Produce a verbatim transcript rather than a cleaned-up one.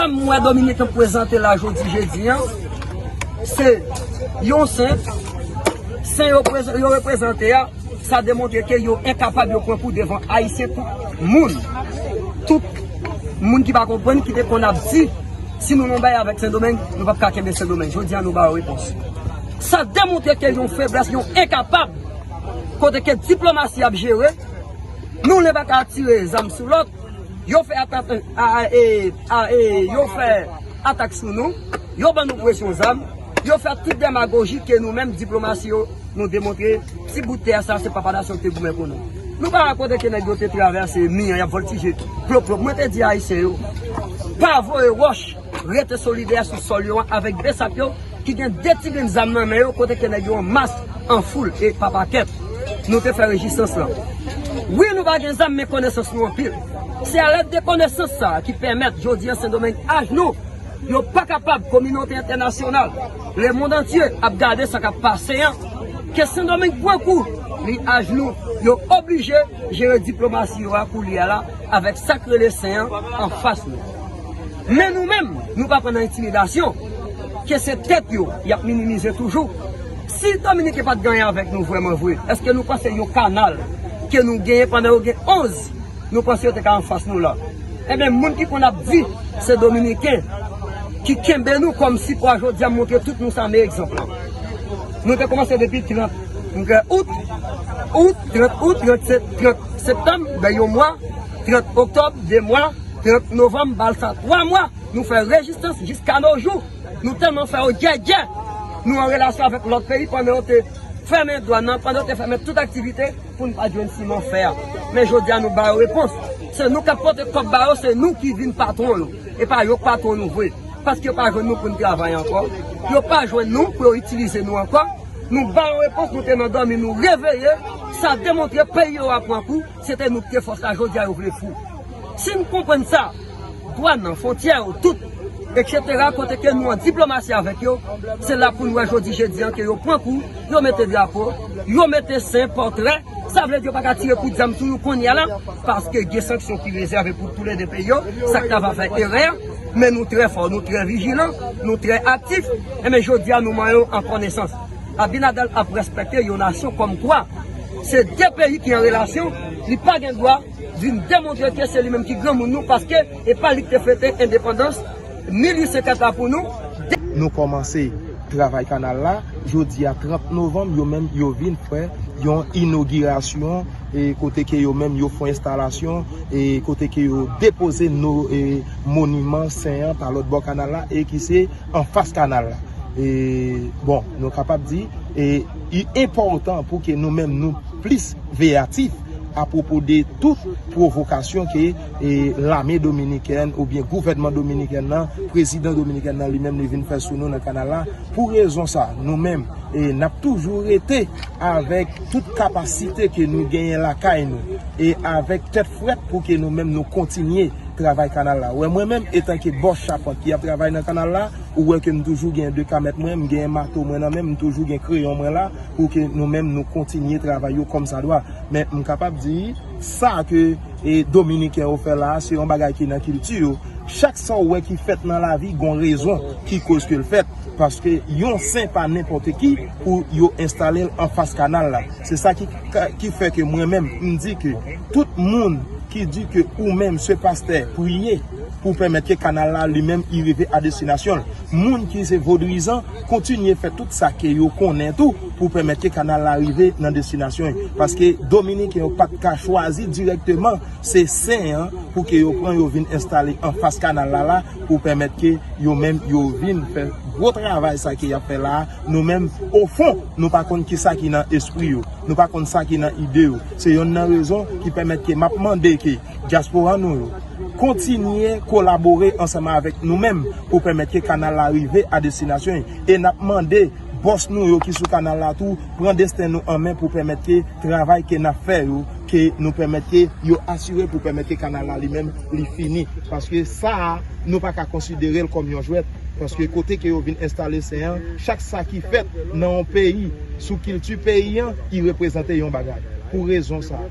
Sa m wè Dominiken prezante la jodi jedi an, se yon sen. Sen yo, yo reprezante a, sa demontre ke yo enkapab, yo pran kou devan Ayisyen, tout moun. Tout moun ki pa konprann, ki te konn ap di, si nou nan bagay avèk Sendomeng, nou p ap ka kenbe Sendomeng. Jodi a, nou ba yo repons. Sa demontre ke yon feblès, yon enkapab, kote ke diplomasi ap jere, nou le pa ka tire zam sou lòt, yo fè atak, a, a, e, a, e, yo fè atak sou nou, yo ban nou presyon zam, yo fè tout demagoji ke nou menm diplomasi yo, nou demontre ti bout tè sa se papa nasyon ki te goumen pou nou. Nou pa rakonte ke nèg yo te travèse mi an, y ap vòltije, plop, plop. Mwen te di Ayisyen yo, pa voye wòch, rete solidè sou sòl yo an avèk besap yo, ki gen de ti grenn zam nan men yo, kote ke nèg yo an mas, an foul e pa pakèt. Nou te fè rezistans lan. Wi, nou pa gen zam, men konesans nou anpil. Se alèd de konesans sa a ki pèmèt jodi an Sendomeng ajnou. Yo pa kapab, kominote entènasyonal, lemonn antye ap gade sa k ap pase an, ke Sendomeng pran kou, li ajnou, yo oblije jere diplomasi yo a koulye a la avèk sa k rele sen an anfas nou. Men nou menm, nou pa pran nan entimidasyon, ke se tèt yo y ap minimize toujou. Si Dominiken pa t gen anyen avèk nou vrèman vre, èske nou panse yon kanal ke nou genyen pandan yo gen onz, nou panse yo te ka anfas nou la? Ebyen, moun ki konn ap di se Dominiken ki kenbe nou kòm sipò a jodi a, montre tout nou sa, men egzanp lan. Nou te kòmanse depi trant, nou gen out, out, trant out, trant se-, trant septanm, ben yon mwa, trant oktòb, de mwa, trant novanm, ba l sa twa mwa, nou fè rezistans jiska no jou. Nou tèlman fè yo djèdjè. Nou an relasyon avèk lòt peyi pandan yo te fèmen dwàn nan, pandan yo te fèmen tout aktivite pou n pa jwenn siman fè a. Men jodi a nou ba yo repons. Se nou k ap pote kòb ba yo, se nou ki vin patwon yo. E pa yo k patwon nou vre. Paske yo pa jwenn nou pou n travay ankò. Yo pa jwenn nou pou yo itilize nou ankò. Nou ba yo repons, nou te nan dòmi, nou reveye. Sa demontre peyi yo a pran kou, se te nou ki te fòs la, jodi a yo vle fou. Si n konprann sa, dwàn nan, fwontyè yo, tout, etsetera, kote ke nou an diplomasi avèk yo, se la pou n wè jodi jedi an ke yo pran kou, yo mete drapo, yo mete sen, pòtrè. Sa vle di yo pa ka tire kout zam sou nou kounye a la, paske gen sanksyon ki rezève pou toulede peyi yo, sa k ta va fè erè, men nou trè fò, nou trè vijilan, nou trè aktif, enben jodi a nou manyen yo an konesans. Abinader ap respekte yon nasyon kòmkwa se de peyi ki an relasyon, li pa gen dwa vin demontre ke se li menm ki granmoun nou, paske e pa li ki te fete endepandans mil uit sen kèt la pou nou. Nou kòmanse travay kanal la, jodi a trant novanm, yo menm yo vin fè yon inogirasyon, e kote ke yo menm yo fè enstalasyon, e kote ke yo depoze nou, e moniman sen an pa lòt bò kanal la, e ki se anfas kanal la. E, bon, nou kapab di, e, li enpòtan pou ke nou menm nou plis veyatif apwopo de tout pwovokasyon ke, e, lame dominikèn oubyen gouvènman dominikèn nan, prezidan dominikèn nan li menm li vin fè sou nou nan kanal la. Pou rezon sa, nou menm, e, n ap toujou rete avèk tout kapasite ke nou genyen lakay nou, e avèk tèt frèt pou ke nou menm nou kontinye travay kanal la. Wè, mwen menm, etanke bòs chapant ki ap travay nan kanal la, ou wè ke m toujou gen de kamèt mwen, m gen mato mwen nan men m, m toujou gen kreyon mwen la, pou ke nou menm nou kontinye travay yo kòmsadwa. Men m kapab di, sa ke, e, Dominiken yo fè la a, se yon bagay ki nan kilti yo. Chak sa w wè ki fèt nan lavi, gon rezon ki koz ke l fèt. Paske yon sen pa nenpòt ki pou yo enstale l anfas kanal la. Se sa ki, ki fè ke mwen menm, m di ke tout moun ki di ke ou menm se pastè, priye pou pèmèt ke kanal la li menm li rive a destinasyon l. Moun ki se vodrizan, kontinye fè tout sa ke yo konnen tou pou pèmèt ke kanal la rive nan destinasyon l. Paske Dominiken yo pa t ka chwazi dirèkteman se sen an pou ke yo pran yo vin enstale anfas kanal la la pou pèmèt ke yo menm yo vin fè gwo travay sa ke y ap fè la a. Nou menm, ofon, nou pa konn kisa ki nan espri yo. Nou pa konn sa ki nan ide yo. Se yonn nan rezon ki pèmèt ke m ap mande ke dyaspora nou yo kontinye kolabore ansanm avèk nou menm pou pèmèt ke kanal la rive a destinasyon l. E n ap mande bòs nou yo ki sou kanal la tou pran desten nou an men pou pèmèt ke travay ke n ap fè yo, ke nou pèmèt ke yo asire pou pèmèt ke kanal la li menm li fini. Paske sa a, nou pa ka konsidere l kòm yon jwèt. Paske kote ke yo vin enstale sen an, chak sa ki fèt nan yon peyi, sou kilti peyi an, li reprezante yon bagay. Pou rezon sa a.